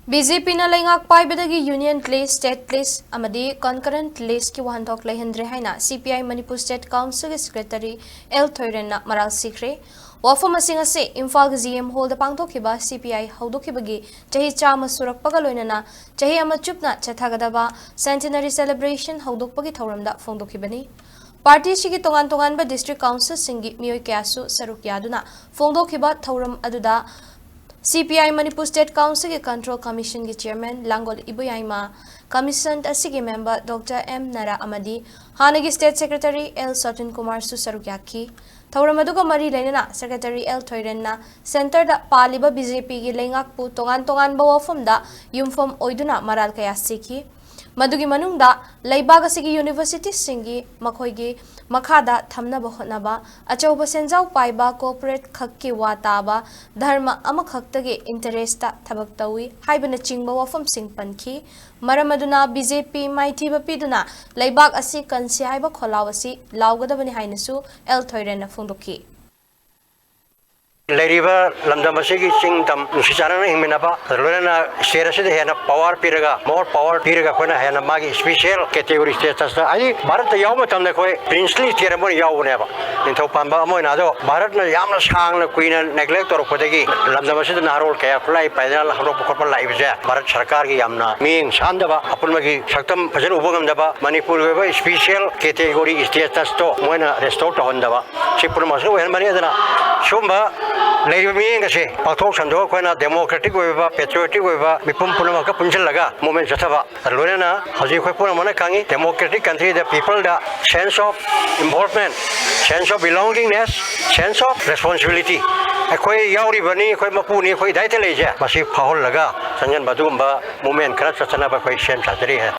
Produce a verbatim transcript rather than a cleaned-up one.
B J ꯄꯤꯅ ꯂꯩꯉꯥꯛ ꯄꯥꯏꯕꯗꯒꯤ Union List, State List ꯑꯃꯗꯤ Concurrent Listꯀꯤ ꯋꯥꯍꯟꯊꯣꯛ ꯂꯩꯍꯟꯗ꯭ꯔꯦ ꯍꯥꯏꯅ C P I Manipur State Councilꯒꯤ Secretary L ꯊꯣꯏꯔꯦꯟꯅ ꯃꯔꯥꯜ ꯁꯤꯈ꯭ꯔꯦ꯫ ꯋꯥꯐꯝꯁꯤꯡ ꯑꯁꯤ ꯏꯝꯐꯥꯜꯒꯤ G M Hallꯗ ꯄꯥꯡꯊꯣꯛꯈꯤꯕ C P I ꯍꯧꯗꯣꯛꯈꯤꯕꯒꯤ ꯆꯍꯤ ꯆꯥꯝꯃ ꯁꯨꯔꯛꯄꯒ ꯂꯣꯏꯅꯅ ꯆꯍꯤ ꯑꯃ ꯆꯨꯞꯅ ꯆꯠꯊꯒꯗꯕ Centenary Celebration ꯍꯧꯗꯣꯛꯄꯒꯤ ꯊꯧꯔꯝꯗ ꯐꯣꯡꯗꯣꯛꯈꯤꯕꯅꯤ꯫ ꯄꯥꯔꯇꯤꯁꯤꯒꯤ ꯇꯣꯉꯥꯟ ꯇꯣꯉꯥꯟꯕ district councilꯁꯤꯡꯒꯤ ꯃꯤꯑꯣꯏ ꯀꯌꯥꯁꯨ ꯁꯔꯨꯛ ꯌꯥꯗꯨꯅ ꯐꯣꯡꯗꯣꯛꯈꯤꯕ ꯊꯧꯔꯝ ꯑꯗꯨꯗ C P I Manipur State Councilꯒꯤ Control Commissionꯒꯤ Chairman Langol Iboyaima, Commission ꯑꯁꯤꯒꯤ member Doctor M ꯅꯔꯥ ꯑꯃꯗꯤ ꯍꯥꯟꯅꯒꯤ State Secretary L ꯁꯇꯤꯟ ꯀꯨꯃꯥꯔꯁꯨ ꯁꯔꯨꯛ ꯌꯥꯈꯤ꯫ ꯊꯧꯔꯝ ꯑꯗꯨꯒ ꯃꯔꯤ ꯂꯩꯅꯅ Secretary L ꯊꯣꯏꯔꯦꯟꯅ centreꯗ ꯄꯥꯜꯂꯤꯕ B J Pꯒꯤ ꯂꯩꯉꯥꯛꯄꯨ ꯇꯣꯉꯥꯟ ꯇꯣꯉꯥꯟꯕ ꯋꯥꯐꯝꯗ ꯌꯨꯝꯐꯝ ꯑꯣꯏꯗꯨꯅ ꯃꯔꯥꯜ ꯀꯌꯥ ꯁꯤꯈꯤ꯫ ꯃꯗꯨꯒꯤ ꯃꯅꯨꯡꯗ ꯂꯩꯕꯥꯛ ꯑꯁꯤꯒꯤ universityꯁꯤꯡꯒꯤ ꯃꯈꯣꯏꯒꯤ ꯃꯈꯥꯗ ꯊꯝꯅꯕ ꯍꯣꯠꯅꯕ, ꯑꯆꯧꯕ ꯁꯦꯟꯖꯥꯎ ꯄꯥꯏꯕ corporate ꯈꯛꯀꯤ ꯋꯥ ꯇꯥꯕ, ꯙꯔꯃ ꯑꯃꯈꯛꯇꯒꯤ interestꯇ ꯊꯕꯛ ꯇꯧꯏ ꯍꯥꯏꯕꯅꯆꯤꯡꯕ ꯋꯥꯐꯝꯁꯤꯡ ꯄꯟꯈꯤ꯫ ꯃꯔꯝ ꯑꯗꯨꯅ B J P ꯃꯥꯏꯊꯤꯕ ꯄꯤꯗꯨꯅ ꯂꯩꯕꯥꯛ ꯑꯁꯤ ꯀꯟꯁꯤ ꯍꯥꯏꯕ ꯈꯣꯜꯂꯥꯎ ꯑꯁꯤ ꯂꯥꯎꯒꯗꯕꯅꯤ ꯍꯥꯏꯅꯁꯨ L ꯊꯣꯏꯔꯦꯟꯅ ꯐꯣꯡꯗꯣꯛꯈꯤ꯫ ꯂꯩꯔꯤꯕ ꯂꯝꯗꯝ ꯑꯁꯤꯒꯤ ꯆꯤꯡ ꯇꯝ ꯅꯨꯡꯁꯤ ꯆꯥꯟꯅꯅ ꯍꯤꯡꯃꯤꯟꯅꯕ, ꯂꯣꯏꯅꯅ state ꯑꯁꯤꯗ ꯍꯦꯟꯅ power ꯄꯤꯔꯒ, more power ꯄꯤꯔꯒ ꯑꯩꯈꯣꯏꯅ ꯍꯦꯟꯅ ꯃꯥꯒꯤ special category statusꯇ, ꯍꯥꯏꯗꯤ ꯚꯥꯔꯠꯇ ꯌꯥꯎꯕ ꯃꯇꯝꯗ ꯑꯩꯈꯣꯏ princely state ꯑꯃ ꯑꯣꯏꯅ ꯌꯥꯎꯕꯅꯦꯕ, ꯅꯤꯡꯊꯧ ꯄꯥꯟꯕ ꯑꯃ ꯑꯣꯏꯅ꯫ ꯑꯗꯣ ꯚꯥꯔꯠꯅ ꯌꯥꯝꯅ ꯁꯥꯡꯅ ꯀꯨꯏꯅ neglect ꯇꯧꯔꯛꯄꯗꯒꯤ ꯂꯝꯗꯝ ꯑꯁꯤꯗ ꯅꯍꯥꯔꯣꯜ ꯀꯌꯥ ꯈꯨꯠꯂꯥꯏ ꯄꯥꯏꯗꯅ ꯍꯧꯔꯛꯄ ꯈꯣꯠꯄ ꯂꯥꯛꯏꯕꯁꯦ ꯚꯥꯔꯠ ꯁꯔꯀꯥꯔꯒꯤ ꯌꯥꯝꯅ ꯃꯤꯠꯌꯦꯡ ꯁꯥꯟꯗꯕ, ꯑꯄꯨꯟꯕꯒꯤ ꯁꯛꯇꯝ ꯐꯖꯅ ꯎꯕ ꯉꯝꯗꯕ, ꯃꯅꯤꯄꯨꯔꯒꯤ ꯑꯣꯏꯕ special category statusꯇꯣ ꯃꯣꯏꯅ restore ꯇꯧꯍꯟꯗꯕ, ꯁꯤ ꯄꯨꯝꯅꯃꯛꯁꯤꯅ ꯑꯣꯏꯍꯟꯕꯅꯤ꯫ ꯑꯗꯨꯅ ꯁꯨꯝꯕ ꯂꯩꯔꯤꯕ ꯃꯤꯠꯌꯦꯡ ꯑꯁꯦ ꯄꯥꯛꯊꯣꯛ ꯁꯟꯗꯣꯛ ꯑꯩꯈꯣꯏꯅ democratic ꯑꯣꯏꯕ, patriotic ꯑꯣꯏꯕ ꯃꯤꯄꯨꯝ ꯄꯨꯝꯅꯃꯛꯀ ꯄꯨꯟꯁꯤꯜꯂꯒ movement ꯆꯠꯊꯕ, ꯂꯣꯏꯅꯅ ꯍꯧꯖꯤꯛ ꯑꯩꯈꯣꯏ ꯄꯨꯝꯅꯃꯛꯅ ꯈꯪꯉꯤ, democratic countryꯗ peopleꯗ sense of involvement, sense of belongingness, sense of responsibility, ꯑꯩꯈꯣꯏ ꯌꯥꯎꯔꯤꯕꯅꯤ, ꯑꯩꯈꯣꯏ ꯃꯄꯨꯅꯤ, ꯑꯩꯈꯣꯏ ꯏꯗꯥꯏꯇ ꯂꯩꯁꯦ, ꯃꯁꯤ ꯐꯥꯎꯍꯜꯂꯒ ꯆꯪꯁꯤꯟꯕ ꯑꯗꯨꯒꯨꯝꯕ movement ꯈꯔ ꯆꯠꯊꯅꯕ ꯑꯩꯈꯣꯏ ꯁꯦꯝ ꯁꯥꯖꯔꯤ ꯍꯥꯏ꯫